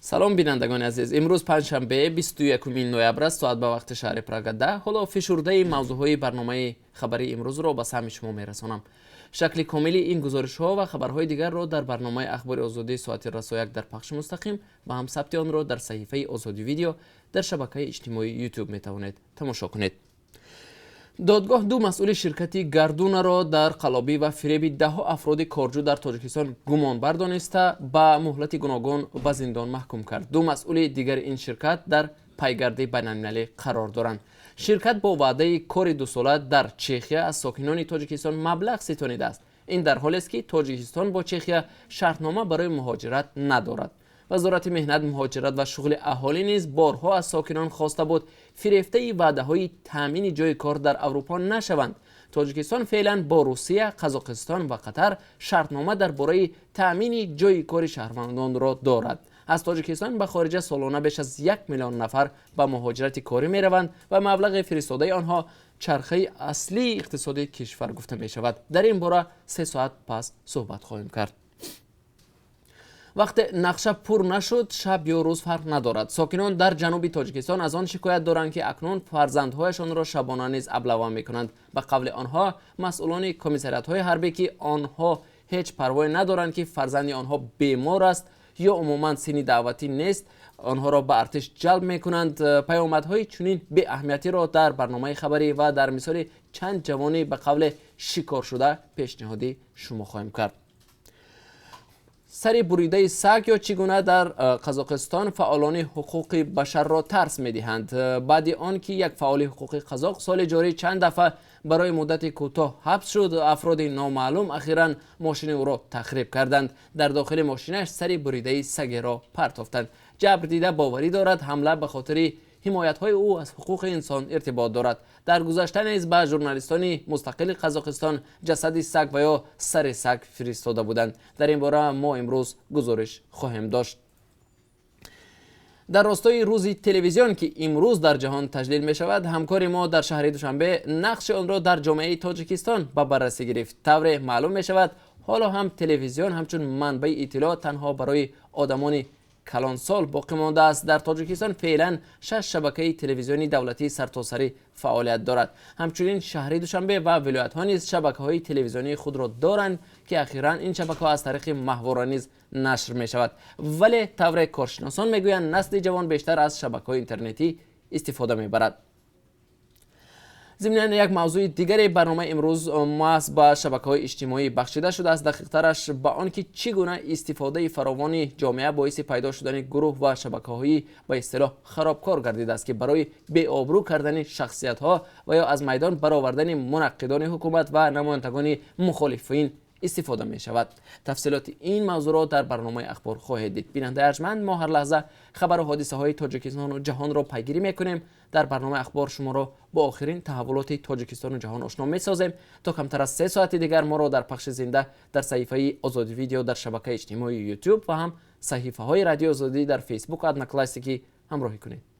Салом, бинандагони азиз. Имрӯз панҷшанбе, 21 ноябр аст, соат ба вақти шаҳри Прага 10. Ҳоло фишурдаи мавзӯъҳои барномаи хабарии имрӯзро ба самъи шумо мерасонам. Шакли комили ин гузоришҳо ва хабарҳои дигарро дар барномаи Ахбори Озодӣ соати расо 1 дар пахши мустақим ва ҳам сабти онро дар саҳифаи Озодӣ Видео дар шабакаи иҷтимоии Ютуб метавонед тамошо кунед. Додгоҳ ду масъули ширкати Гардунаро дар қаллобӣ ва фиреби даҳҳо афроди корҷӯ дар Тоҷикистон гумонбар дониста, ба муҳлати гуногун ба зиндон маҳкум кард. Ду масъули дигари ин ширкат дар пайгарди байналмилалӣ қарор доранд. Ширкат бо ваъдаи кори дусола дар Чехия аз сокинони Тоҷикистон маблағ ситонидааст. Ин дар ҳолест, ки Тоҷикистон бо Чехия шартнома барои муҳоҷират надорад. Вазорати меҳнат, муҳоҷират ва шуғли аҳолӣ низ борҳо аз сокинон хоста буд, фирефтаи ваъдаҳои таъмини ҷойи кор дар Аврупо нашаванд. Тоҷикистон феълан бо Русия, Қазоқистон ва Қатар шартнома дар бораи таъмини ҷойи кори шаҳрвандонро дорад. Аз Тоҷикистон ба хориҷа солона беш аз 1 миллион нафар ба муҳоҷирати корӣ мераванд ва маблағи фиристодаи онҳо чархаи аслии иқтисоди кишвар гуфта мешавад. Дар ин бора 3 соат пас суҳбат хоҳем кард. Вақте нақша пур нашуд, шаб ё рӯз фарқ надорад. Сокинон дар ҷануби Тоҷикистон аз он шикоят доранд, ки акнун фарзандҳояшонро шабона низ аблава мекунанд. Ба қавли онҳо, масъулони комиссариятҳои ҳарбӣ, ки онҳо ҳеҷ парвое надоранд, ки фарзанди онҳо бемор аст ё умуман синни даъватӣ нест, онҳоро ба артиш ҷалб мекунанд. Паёмадҳои чунин беаҳамиятиро дар барномаи хабарӣ ва дар мисоли чанд ҷавони ба қавле шикоршуда пешниҳоди шумо хоҳем кард. Сари буридаи саг ё чӣ гуна дар Қазоқистон фаъолони ҳуқуқи башарро тарс медиҳанд. Баъди он ки як фаъоли ҳуқуқи қазоқ соли ҷорӣ чанд дафъа барои муддати кӯтоҳ ҳабс шуд, афроди номаълум ахиран мошини ӯро тахриб карданд. Дар дохили мошинаш сари буридаи сагеро партофтанд. Ҷабрдида боварӣ дорад, ҳамла ба хотири ҳимоятҳои ӯ аз ҳуқуқи инсон иртибот дорад. Дар гузашта низ ба журналистони мустақили Қазоқистон ҷасади саг ва ё сари саг фиристода буданд. Дар ин бора мо имрӯз гузориш хоҳем дошт. Дар ростои Рӯзи телевизион, ки имрӯз дар ҷаҳон таҷлил мешавад, ҳамкори мо дар шаҳри Душанбе нақши онро дар ҷомеаи Тоҷикистон ба баррасӣ гирифт. Тавре маълум мешавад, ҳоло ҳам телевизион ҳамчун манбаи иттилоот танҳо барои одамони калонсол боқӣ мондааст. Дар Тоҷикистон феълан шаш шабакаи телевизиони давлатии сартосарӣ фаъолият дорад. Ҳамчунин шаҳри Душанбе ва вилоятҳо низ шабакаҳои телевизионии худро доранд, ки ахиран ин шабакаҳо аз тариқи маҳвора низ нашр мешавад. Вале тавре коршиносон мегӯянд, насли ҷавон бештар аз шабакаҳои интернетӣ истифода мебарад. Зимнан, як мавзӯи дигари барномаи имрӯз маҳз ба шабакаҳои иҷтимоӣ бахшида шудааст, дақиқтараш ба он ки чӣ гуна истифодаи фаровони ҷомеа боиси пайдо шудани гурӯҳ ва шабакаҳои ба истилоҳ харобкор гардидааст, ки барои беобрӯ кардани шахсиятҳо ва ё аз майдон баровардани мунаққидони ҳукумат ва намояндагони мухолифин истифода мешавад. Тафсилоти ин мавзӯъро дар барномаи Ахбор хоҳед дид. Бинандаи арҷманд, мо ҳар лаҳза хабару ҳодисаҳои Тоҷикистону ҷаҳонро пайгирӣ мекунем. Дар барномаи Ахбор шуморо бо охирин таҳаввулоти Тоҷикистону ҷаҳон ошно месозем. То камтар аз 3 соати дигар моро дар пахши зинда дар саҳифаи Озодӣ Видео дар шабакаи иҷтимоии Ютуб ва ҳам саҳифаҳои Радиои Озодӣ дар Фейсбук, Одноклассники ҳамроҳӣ кунед.